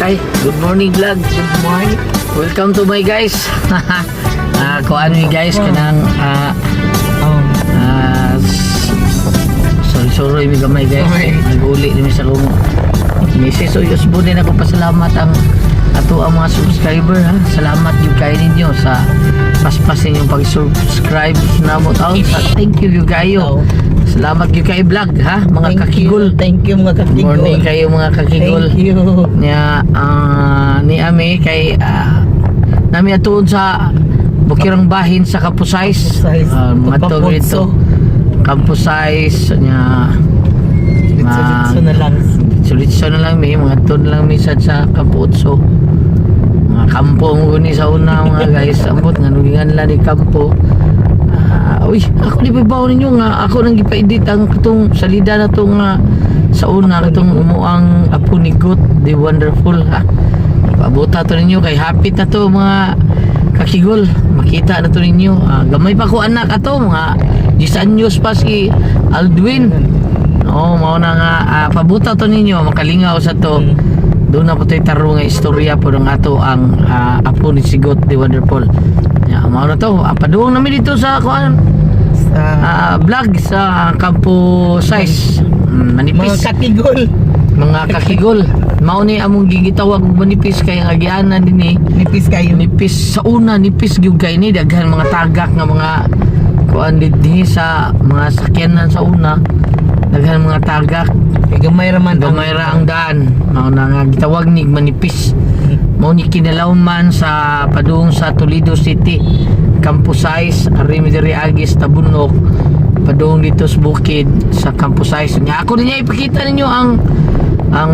Ay, good morning, vlog. Good morning. Welcome to my guys. Kuan mi, guys, kanang sorry, sorry mi gamay, guys. Okay. Nag-uli ni mi sa akong misis. So yusbo din ako pasalamat ang ato ang mga subscriber, ha. Salamat gyud kayo ninyo sa paspas ninyong pag-subscribe namo taon. Thank you gyud kayo. Salamat gyud kay vlog, ha, mga Thank kakigol. you. Thank you, mga kakigol. Morning kayo, mga kakigol. Thank you. Nya ni ami kay nami atuon sa Bukirang Bahin sa Kampusais. Kampusais. Mga to Pagpaputso. Dito. Kampusais nya. Litso-litso na lang. Litso na lang mi, mga na lang mi sa Kamputso. Mga kampo mo ni sa una, mga guys. Ambot nga nugingan lang ni kampo. Uy, ako di ba ninyo nga ako nang gipa-edit ang katong salida na to nga sa una, katong umuang Apo ni Gut the Wonderful, ha. Pabuta to ninyo kay hapit na to, mga kakigol. Makita na to ninyo. Gamay pa ko anak ato, mga 10 anyos pa si Aldwin. Oo, mao na nga pabuta to ninyo, makalingaw sa to. Doon na po tayo taro nga istorya po ng ato ang Apo ni Sigot the Wonderful. Ya, mao na to. Paduong namin dito sa kuan Sa vlog sa Campo Size. Mga Manipis. kakigol. Mga kakigol. Mao ni among gigitawag og manipis kay ang agianan din eh. Nipis kayo. Nipis sa una, nipis gyud kay ni, daghan mga tagak nga mga kuan dinhi sa mga sakyanan sa una. Daghan mga tagak. Kay gamay ra man. Gamay ra ang daan. Mao na nga gitawag ni manipis. Mao ni kinalawman sa padung sa Toledo City. Campo Size, ari mi diri agis Tabunok, padung dito sa bukid sa Campo Size. Nya ako niya ipakita ninyo ang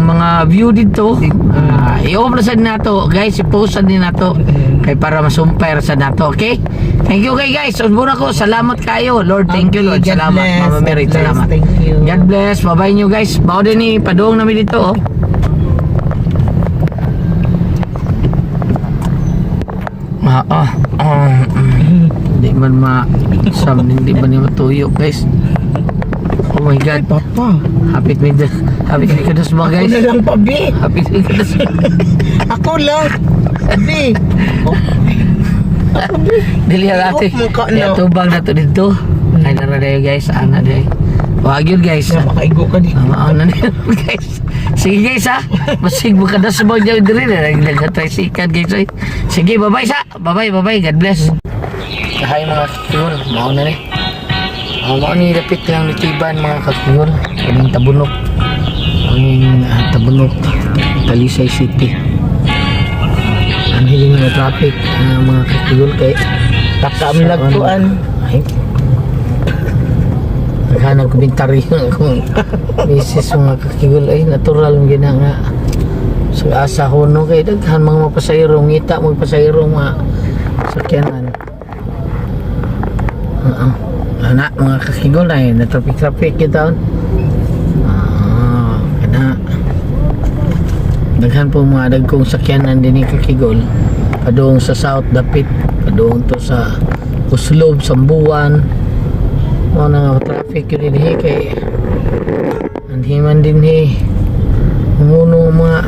mga view dito. I-off na sad nato, guys, i-post sad din nato kay para masumpay ra sad nato, okay? Thank you kay guys. Usbon ako. Salamat kayo. Lord, thank you, Okay, Lord. God Salamat, bless. Mama Mary. God bless. Salamat. Thank you. God bless. Bye-bye nyo, guys. Bao din ni padung namin dito, oh. Hindi man ma sam, hindi man ni matuyo, guys. Oh my God. Papa. Hapit mi hapit mi kadas ba, Ako guys? na lang pa, bi. Hapit mi kadas. Ako lang. Bi. Oh. Ako, bi. Dili ate. Oh, mukha Ya na. Tubang na to dito. Ay nara dayo, guys, ana dayo. Wag yun, guys. Na makaigo ka di. Mao na niyo, guys. Sige, guys, ha. Masig mo kadas mo dyan diri na nagka-tricycle, guys, oy. Sige, bye-bye sa. Bye-bye, bye-bye. God bless. Hi, mga kakigol. Mao na ni. Mao ni dapit lang nitiban, mga kakigol. Kaning Tabunok. Ang Tabunok, Talisay City. Ang hiling ng traffic, mga kakigol, kay Taka mi lagtuan. Ay. Naghanang komentaryo akong misis, mga kakigol, ay natural mo gina nga sa asa ko no kay daghan mga mapasayro, ngita mo pasayro mga sakyanan. Oo. Ana, mga kakigol, ay na traffic traffic kita. Kana daghan po mga dagkong sakyanan din ni kakigol, padung sa South dapit, padung to sa Oslob, Sambuan. Mo na nga traffic yun din kay anhiman din humuno mga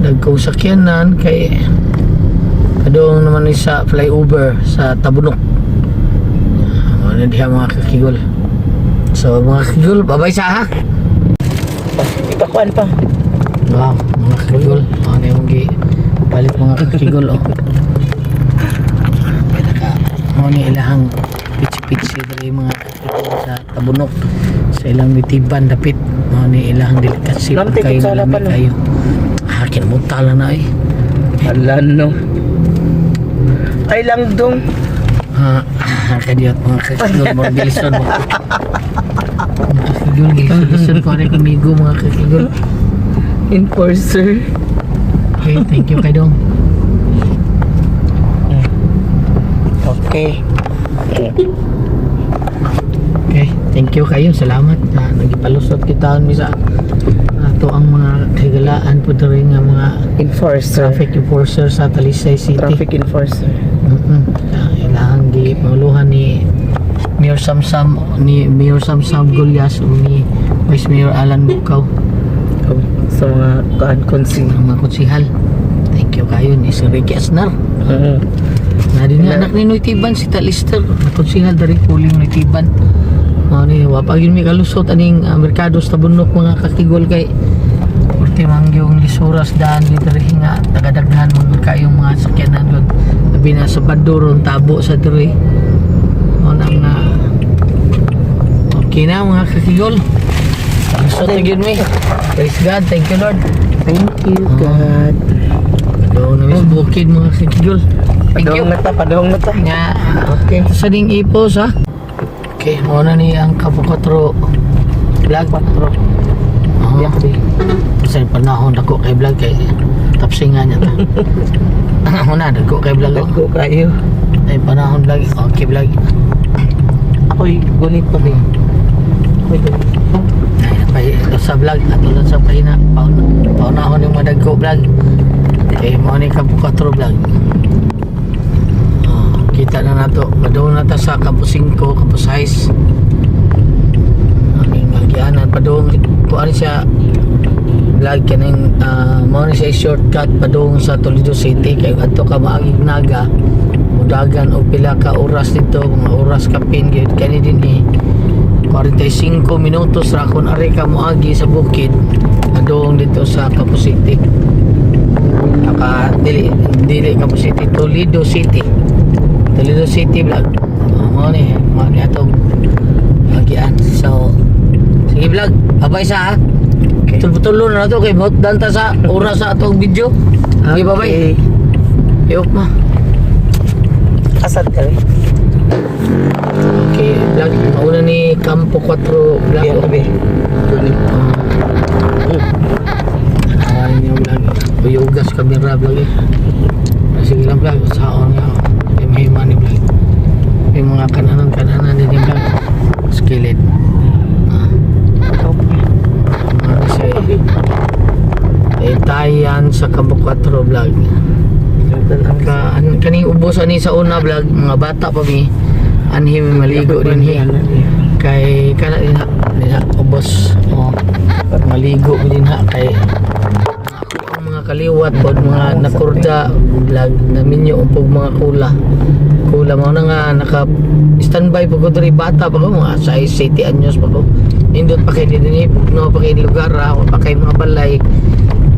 dagkong sakyanan kay padung naman ni sa flyover sa Tabunok. Mo na diha, mga kakigol. So mga kakigol, bye bye sa, ha. Ipakuan pa. Wow, mga kakigol. Ano yung gi palit, mga kakigol, oh. Pinaka mo ni ilahang pitsi-pitsi diri, mga kakigol, sa Tabunok sa ilang nitiban dapit. Mo ni ilahang delicacy Lamti, pag kayo kutsara nalami pa, no? kayo. Kinamuta lang na eh. Ala no. Ay lang dong. Ha, kadiyot, mga kakigol, mga gilison mo. Mga kakigol, gilison ko rin kamigo, mga kakigol. Enforcer. Okay, thank you kay dong. Okay. Okay, thank you kayo. Salamat na nagipalusot kita mi sa ato ang mga kahigalaan po diri nga mga Enforcer. Traffic enforcer sa Talisay City. Traffic enforcer. Kailangan gi panguluhan ni Mayor Samsam Golias o ni Vice Mayor Alan Bukaw. Oh, sa mga kaan konsi. Mga konsihal. Thank you kayo ni Sir Ricky Asnar. Na din nga anak ni Noy Tiban si Talister. Konsihal dari kuling Noy Tiban. Mao ni wa pa gyud mi kalusot aning merkado sa Tabunok, mga kakigol, kay Purti mangyong lisuras daan diri nga tagadaghan man gud kayong mga sakyanan gud. Labi na sa Baduron, tabo sa diri. Mao na nga okay na, mga kakigol. Lusot na gyud mi. Praise God, thank you, Lord. Thank you, God. Padung na mi sa bukid, mga kakigol. Thank you. Padung na ta, padung na ta. Nga, Okay. sa ding ipos ha. Okay, mao na ni ang Campo 4 vlog. Patro. Oo. Biyak di. Sa panahon dako kay vlog kay tapsingan niya ta. Muna dako kay vlog, oh. Dagko kayo. Ay panahon vlog. Okay vlog. Ako'y gunit pa ba? Ako'y gunit. Ay, pa sa vlog ato lang sa pahina. Paunahon yung mga dagko vlog. Okay, mao ni Campo 4 vlog. Oh, kita na nato. Padung na ta sa Campo 5, Campo 6. Aming agianan padung kuan siya vlog kaning mao ni siya shortcut padung sa Toledo City kay adto ka maagig Naga, mudagan og pila ka oras dito, mga oras kapin gyud. Kani dinhi 45 minutos ra kon ari ka moagi sa bukid padung dito sa Campo City. Naka dili dili Campo City, Toledo City, Toledo City vlog. Oh, mao ni atong agian. So sige vlog, bye sa ha. Okay. Tulo na to kay mot ta sa oras sa atong video. Sige, bye bye. Okay. Ayok ma. Asad ka rin. Okay, vlog. Mauna ni Campo 4 vlog. Biyak ka ba? Gunit. Ah, niyo vlog. Uyugas kamera vlog eh. Sige lang vlog, saon nga. Kay mahima ni vlog. May mga kananan-kananan din yung vlog. Skillet. Ah, mga kasi tayan sa Campo 4 vlog. Ka an, kaning ubos ani sa una vlog, mga bata pa mi anhi mi maligo din hi kay kana din ha ubos, oh, maligo mi din ha kay ako ang mga kaliwat pod mga nakurda vlog na minyo og mga kula kula. Mao na nga naka standby pa ko diri, bata pa ko, mga 6 7 anyos pa ko. Nindot pa kay dinhi, no pa kay lugar ha, pa kay mga balay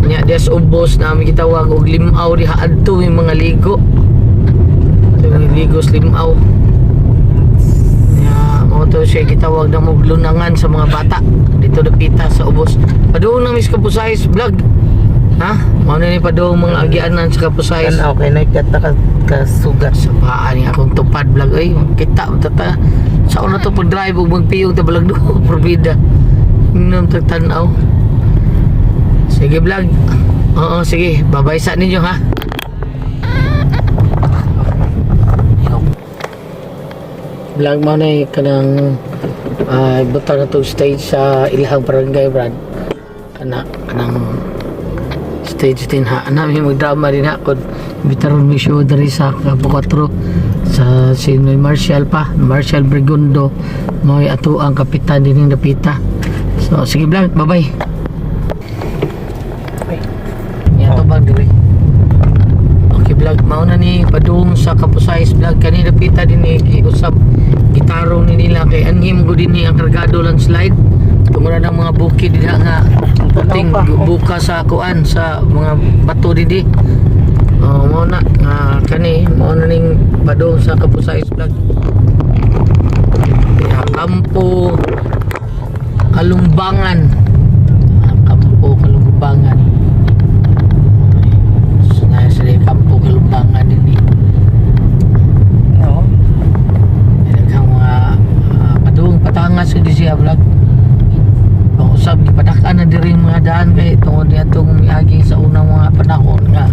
nya dias ubos na mi gitawag og limaw diha adto yung mga ligo. Ito yung ligo sa limaw nya. Mao to siya gitawag na lulangan sa mga bata dito dapita sa ubos. Padung na mis Kapusayos vlog ha. Mao na ni padung mga agianan sa Kapusayos. Tanaw kay nakita ka kasugat. Sa paa ni akong tupad vlog ay kita tata sa una to pag drive ug magpiyong ta vlog do probida inom tag tan-aw. Sige vlog, oo, sige, babay sa ninyo ha. Vlog, mo na kanang butang na to stage sa ilahang barangay brad kana kanang stage din ha. Ana mi magdrama din ha kung bitaron mi show diri sa Campo 4 sa si Noy Marshall pa, Marshall Bergundo mo'y ato ang kapitan din ng dapita. So sige vlog, bye bye. Ay. Yan to bag diri. Okay vlog, mauna ni padung sa Kapusayos vlog. Kani dapita din ni giusab gitarong ni nila kay anhim gud din ni ang kargado landslide tungod na ng mga bukid dinha nga ting pa. Buka sa kuan sa mga bato dinhi. Oh, mao na nga kani mao na ning padung sa Kapusayos vlog. Ya, Kampo Kalumbangan. Ah, Kampo Kalumbangan. So, na sila yung Kampo Kalumbangan din eh. No. Daghang mga padung patangas di siya vlog. Pang usab gipadak-an na diri yung mga daan kay tungod niadtong miagi sa unang mga panahon nga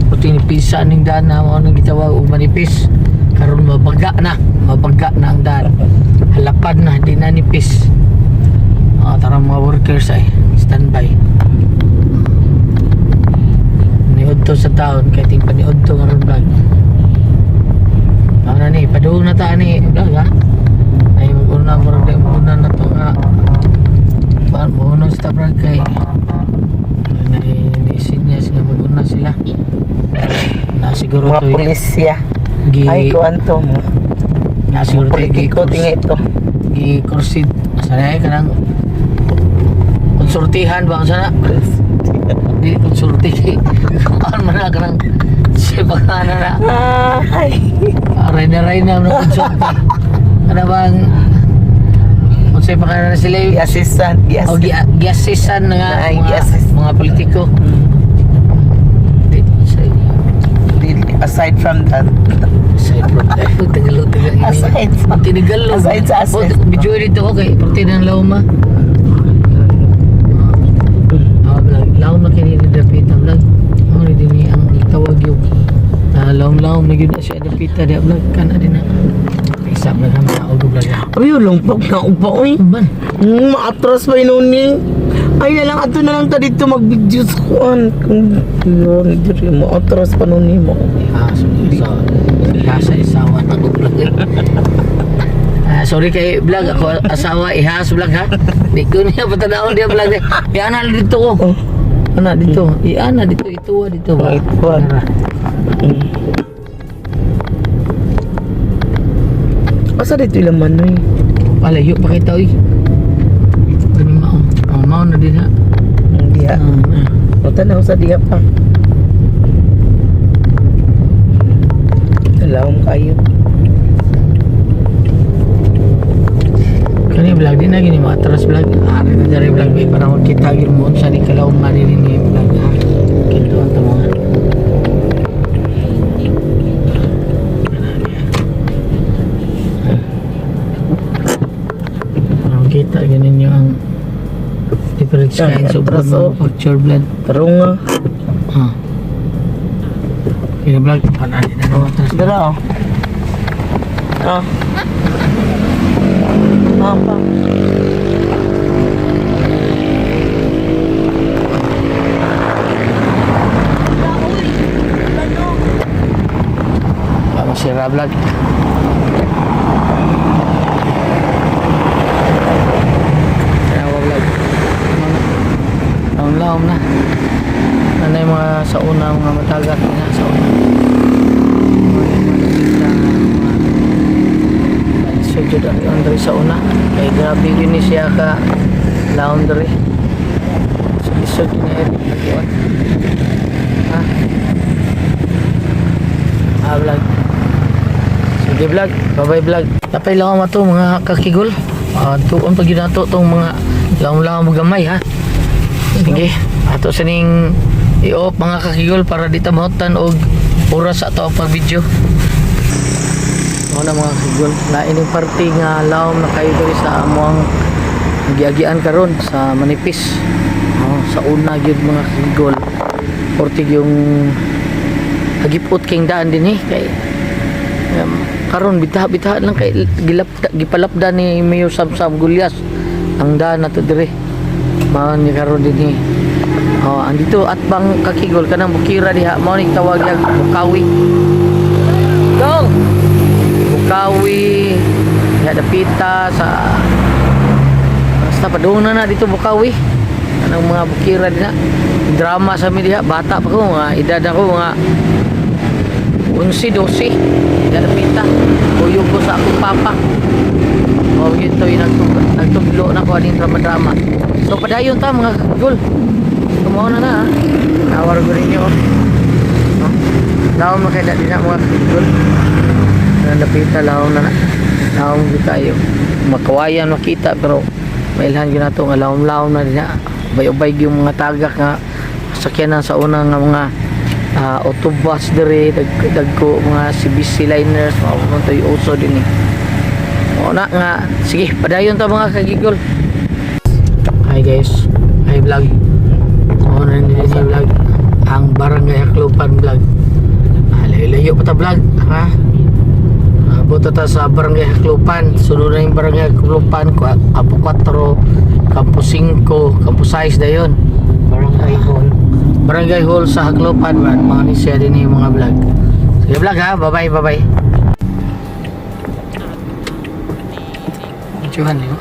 puti ni pisa ning daan na mao nang gitawag og manipis. Karon mabaga na, mabaga na ang daan. Halapad na, di na nipis. Ah, tara mga workers ay standby. Niudto sa taon kay ting paniudto nga ron vlog. Ano ni, padung na ta ani vlog ha. Ay mag-una mo rin una na to nga. Paan mo una sa vlog kay Ni sinyas nga maguna sila. Na siguro Mga to pulisya. gi Ay, kuan to. Na siguro to gi Politiko tinga ito. Gi kursid sana eh kanang konsultihan ba ang sana? Di konsulti. Kuan man na kanang si pagkana na. Ay. Aray na ray na no konsulti. Ano bang unsay pangalan na sila eh? I-assistant. O I-assistant. gi-assistan na nga Ay, mga, gi-assist. mga politiko. Di, sa Aside from that. Aside from that. Tagalog, Tagalog. Aside from- Tinigalog. Aside sa assist. Oh, video dito ko kay parte ng lauma. Ah, vlog. Laom na kini ni Dapita vlog. Amo ni dinhi ang tawag yung laom-laom na gyud na siya Dapita dia vlog kana din na. Isa vlog ha mga og vlog. Ay, lungpag na upa, uy. Ban. Maatras pa yun ni. Ay, na lang, ato na lang ta dito mag-video sa kuan. Kung yun, diri mo, atras pa nun mo. Ah, so ihasa isawa na ko vlog. Ah, sorry kay vlog ako asawa ihas vlog ha. Di ko niya patanawon dia vlog. Iana dito ko. Oh. Ana dito. Iana dito ituwa dito ba. Oh, ituwa. Tara. Asa dito ilang man, uy? Palayo pa kita oy. Kani mao. Oh, mao na din ha. Hindi ha. Ah, O, tanaw sa diha pa. Alawm kayo. Kani vlog din na gini matras vlog. Ari na diri vlog bay para makita gyud mo unsa ni kalaw nga din ni vlog ha. Kinto ang tamo. Makita gyud ninyo ang different Yan, kinds of atras, oh. manufacture vlog. Tarong nga. Ah. Kaya vlog, panali na naman atras. Dara, oh. Ah. Ah, pa. Vamos sira vlog. Tanawa vlog. Laom na. Nanay mga sa una mga matagat na sa una. So jud ang diri sa una. Kay grabe yun ni siya ka laom diri. So lisod yun na area. Ha? Ah, vlog. Sige vlog, bye bye vlog. Tapay lang ako to mga kakigol. Tuon pag yun nato tong mga laom-laom gamay ha. Sige, ato sa ning i-off mga kakigol para di ta mahutan og oras sa ato ang pag-video. Mao na mga kakigol, na ining parte nga laom na kayo diri sa amoang giagian karon sa Manipis. Oh, sa una gyud mga kakigol. Portig yung hagipot king daan din eh kay karon bitaha-bitaha lang kay gilap gipalapda ni Mayor Samsam Gulyas ang daan nato dire mao ni karon dinhi. Oh, andito at bang kakigol kanang bukira diha mao ni tawag yang Bukawi dong Bukawi diha dapita sa basta padung na na dito Bukawi kanang mga bukira dinha. Drama sa mi diha, bata pa ko, mga edad ako mga 11, 12. Dapita kuyog ko sa akong papa. O yun to yung nagtublo na ko aning drama-drama. So padayon ta mga kagul. Tumaw na na ha. Nawar ko rin yun. No? Laom na kaya din na mga kagul. Napita laom na na. Laom gyud kayo. Makawayan makita pero mailhan gyud nato nga laom-laom na din na. Ubay-ubay yung mga tagak nga sakyanan sa unang nga mga autobus dire dagko mga CBC liners mao man to uso din eh. Oo na nga sige padayon ta mga kagigol. Hi guys, hi vlog. Oo na din sa vlog ang Barangay Haklupan vlog. Ah, layo-layo pa ta vlog ha. Abot ta sa Barangay Haklupan. Sunod na yung Barangay Haklupan, Kampo 4, Kampo 5, Kampo 6 dayon. Barangay Hall. Barangay Hall sa Haklupan man mga ni siya din yung mga vlog. Sige vlog ha, bye bye bye bye. Johan no?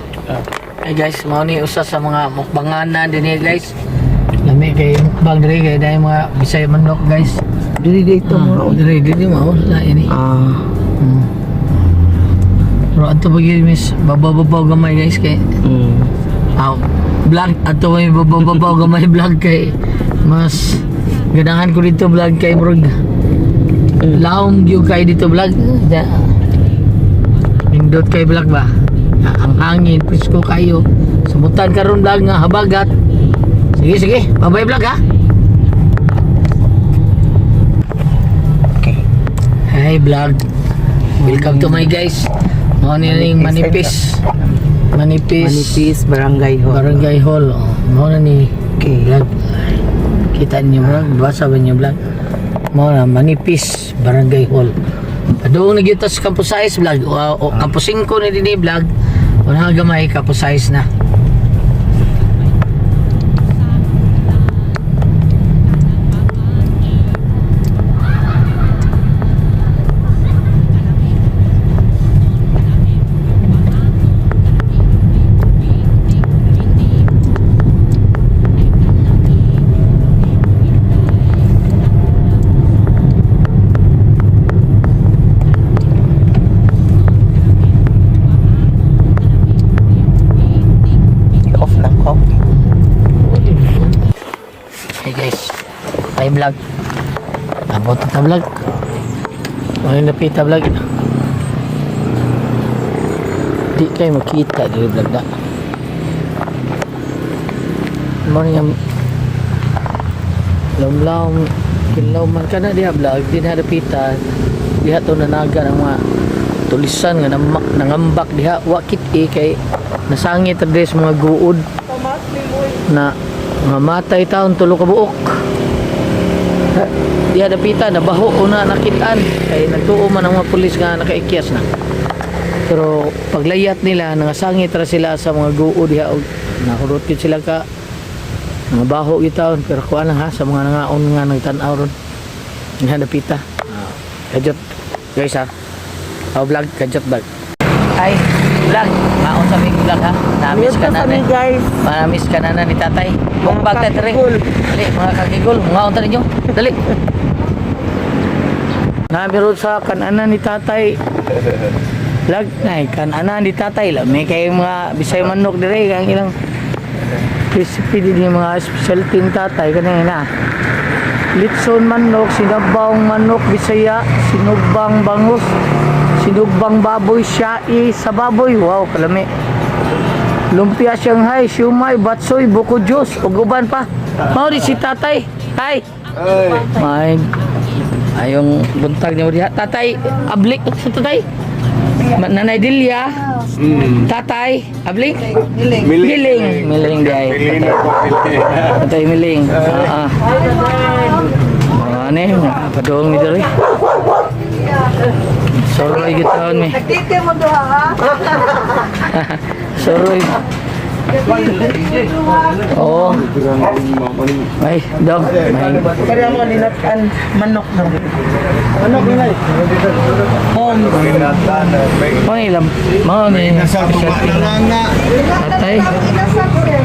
Hey guys, mao ni usa sa mga mukbanganan din eh guys. Lami Lami kay mukbang diri kay dahil mga Bisaya manok, guys. Dili dito Ah, mo. diri diri mao la ini. Ah. Pero ato pag yun, miss, babaw-babaw gamay, guys, kay ah, vlog ato may babaw-babaw gamay vlog kay mas ganahan ko dito vlog kay murag laom gyud kay dito vlog. Nindot kay vlog ba? Ah, ang hangin presko kayo. Sumutan karon vlog nga habagat. Sige, sige. Bye bye, vlog ha. Okay. Hi vlog. Welcome to my guys. Mao ni ning Manipis. Manipis. Manipis Barangay Hall. Barangay Hall. Oh, mao na ni vlog. Kita niyo vlog, basa ba niyo vlog? Mao na Manipis Barangay Hall. Padung na gyud ta sa Campus 6 vlog. O, Campus 5 ni dinhi vlog. Una gamay Campus 6 na. Off na ko. Hey guys. Hi vlog. Abot ta vlog. May napita vlog. Di kayo makita diri vlog na. Mo ni ang lamlam kilaw man ka na diha vlog di na dapita diha to nanaga ng mga tulisan nga nangambak diha wa kit e kay nasangit ra diri sa mga guod na mga matay taon tulo ka buok. Diha dapita nabaho una nakitaan kay nagtuo man ang mga pulis nga nakaikyas na, pero paglayat nila nangasangit ra sila sa mga guo diha og nahurot gyud sila ka mga baho gyud taon. Pero kuan lang ha sa mga nangaon nga nagtan-aw ron diha dapita. Ah, kajot guys ha. Oh, vlog, kajot vlog. Ay vlog, maon sa mig vlog ha. Namiss ka na kami ni. guys. Mamiss ka na na ni tatay. Mukbang ta diri. kakigol. Dali mga kakigol, mga unta ninyo. Dali. Namiro sa kananan ni tatay. Lag nay kananan ni tatay la may kay mga Bisay manok dire ang ilang recipe din yung mga specialty ni tatay kanina. Litson manok, sinabawang manok Bisaya, sinugbang bangus, sinugbang baboy, syai sa baboy. Wow, kalami. Lumpia Shanghai, siumay, batsoy, buko juice, ug uban pa. Mao di si tatay. Hi. May ayong buntag niyo diha. Tatay, ablik sa tatay. Nanay Delia. Tatay, ablik. Miling. Miling. Miling day. Miling na po, miling. Tatay Miling. Ah. Ah. Ah, ano eh, padung ni diri. Soroy gitaon mi. Nagtite mo duha ha? Soroy. Oo. Ay, dog. May Kaya mo linatan manok na. Manok nila. Home. Mao ni lam. Mao ni. Tatay.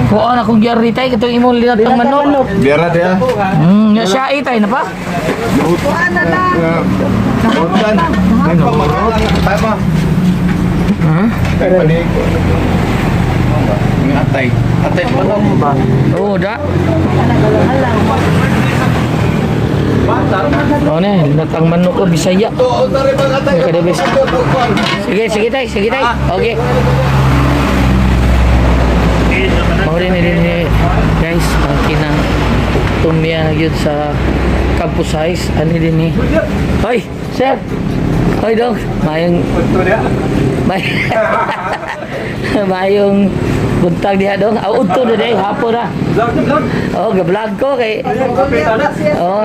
Kuan akong gyari tay katong imong linatang manok. Biara dia. Nga siya itay na pa. Kuha na lang. Hutan. Tama. Ha? Ay, panig. Nga atay. Atay pa ba? Oo, da. Mao ni linatang manok ko Bisaya. Oo, tari bang atay? Kada bes. Sige, sige tay, sige tay. Okay. Mao rin ni guys, ang kinang tumya na gyud sa Campus Size. Ani din ni. Hoy, sir. Hoy, dog. Mayong may mayong buntag diha dong. Aw udto na day hapon na. Oh, ga-vlog ko kay. Oh.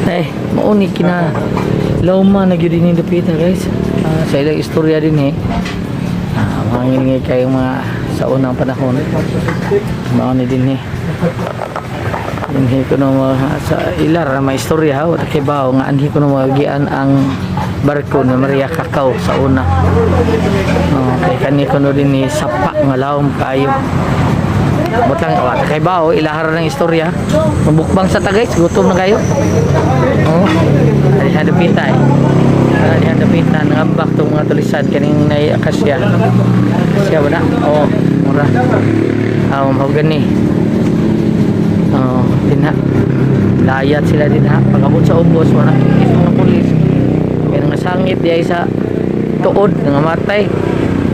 Eh, mao ni kina Loma na gyud ni dapita guys. Ah, sa ilang istorya din eh. Ah, mga kayo mga sa unang panahon. Mao ni din eh. Anhi ko no mga sa ilar na may istorya ha, wala kay bao nga anhi ko no magian ang barko na Maria Cacao sa una. Oh, kay kani ko no din ni sapa nga lawom kayo. Butang wa kay bao ilahar ng istorya. Mabukbang sa ta guys, gutom na kayo. Oh. Ay hadapita eh. Ay hadapita nangambak tong mga tulisan kaning nay akasya. Akasya ba na? Oh, mura. Ah, mao gani. Oh, dinha. Layat sila dinha. Pag-abot sa ubos, wala kis mga pulis. Kaya nga sangit diay sa tuod nga matay.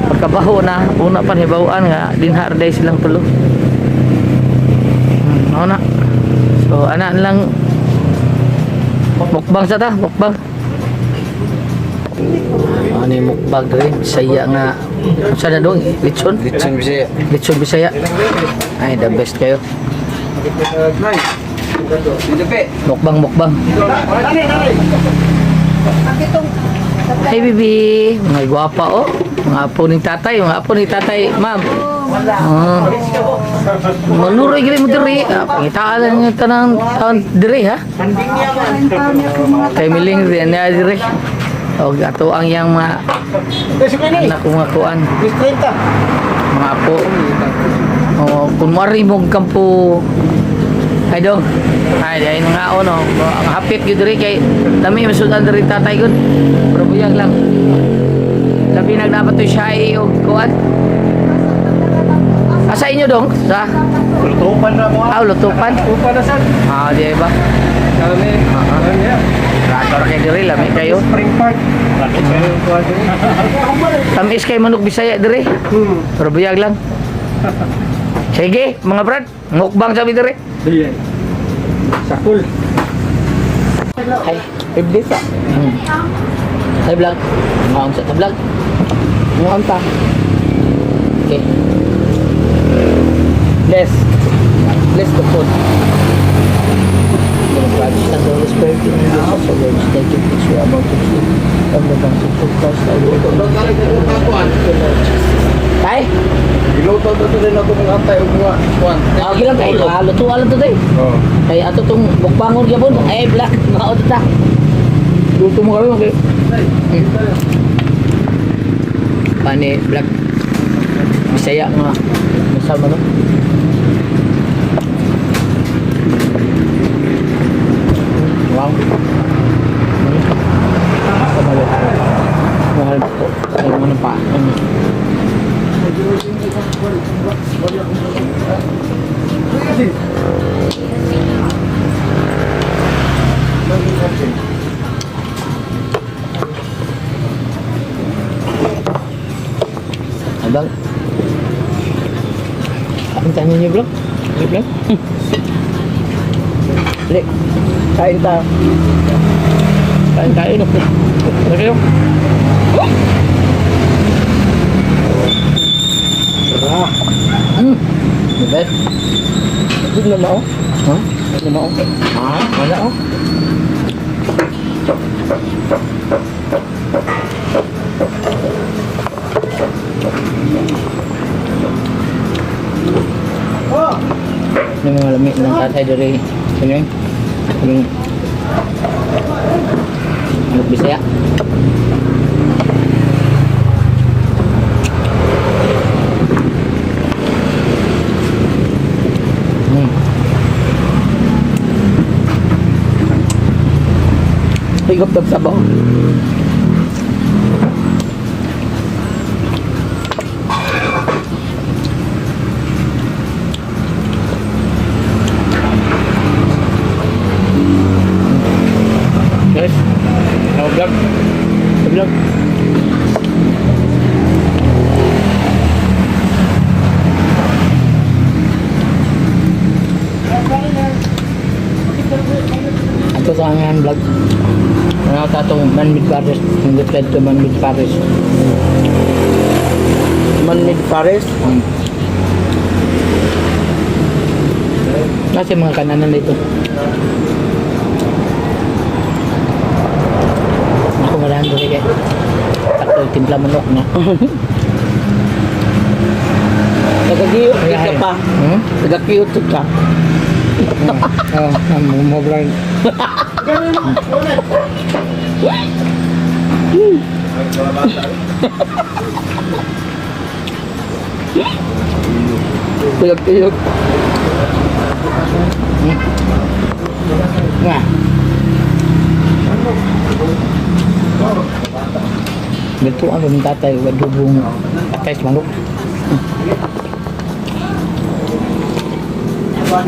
Pagkabaho na, una pa hibawaan nga dinha ra day silang tulo. Mao na. So ana lang mukbang sa ta, mukbang. Ano yung mukbang dre? Bisaya nga. Unsa na dong? Litson? Litson Bisaya. Litson Bisaya. Ay, the best kayo. Mukbang, mukbang. Hey, baby. Mga gwapa, oh. Mga apo ni tatay. Mga apo ni tatay, ma'am. Oh. Manuroy gini mo diri. Ah, pangitaan lang yung tanang taon diri, ha? Kay miling din niya diri. O, ato ang iyang mga anak ko mga kuan. Mga apo. O, kunwari mong kampo. Ay dong. Ay, ay nga o no. Ang hapit gyud diri kay dami masudan diri tatay gud. Pero buyag lang. Labi nagdapat to siya ay og kuan. Asa inyo dong? Sa Lutupan na mo. Ah, lutupan. Lutupan na sad. Ah, di ba? Kami. Rato ra kay diri lami kayo. Spring Park. Tamis kay manok Bisaya diri. Pero buyag lang. Sige, mga brad, mukbang sabi diri. Sige. Sakul. Ay, Iblis ah. Ay vlog. Maon sa ta vlog. Mukhang ta. Okay. Bless. Bless the food. The Father, and the Holy Spirit, in the name of the Lord, thank you for you about to see from the bounty of Christ, our Lord. Tay, Giluto to din ako mga antay og mga kuan. ah, okay lang tayo. Ah, lutuan lang to tay. Oh. Kay ato tong mukbangon gyapon. Ay, black, mao to ta. Luto mo karon okay. Pani black. Bisaya nga. Masama no. Wow. Kamalo. Mahal po. Ay mo na pa. Ano? Abang. Ang tanong niyo, bro? Niyo, bro? Dali. Kain ta. Kain tayo, no? Ano kayo? The best. Good na mao. Huh? Good na mao. Ah, wala oh. Yung mga lami ng tatay diri. Ano yun? Yung Manok Bisaya. Higop tag sabaw. Guys, no vlog. No vlog. Ato sa aming vlog. Ano ta itong Man with Paris. Hindi pwede to Man with Paris. Man-made Paris. Kasi mga kananan dito. Ako malahan doon kay. Takto timpla manok na. Tagagiyot ka pa. Hmm? Tagagiyot ka. Oo, mo vlog. Tuyok-tuyok. Nga. Dito ang aming tatay, wadubong atay sa manok. Ha?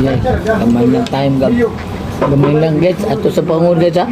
Yeah, gamay lang time gab. Gamay lang, guys. Ato sa pangod, guys, ha.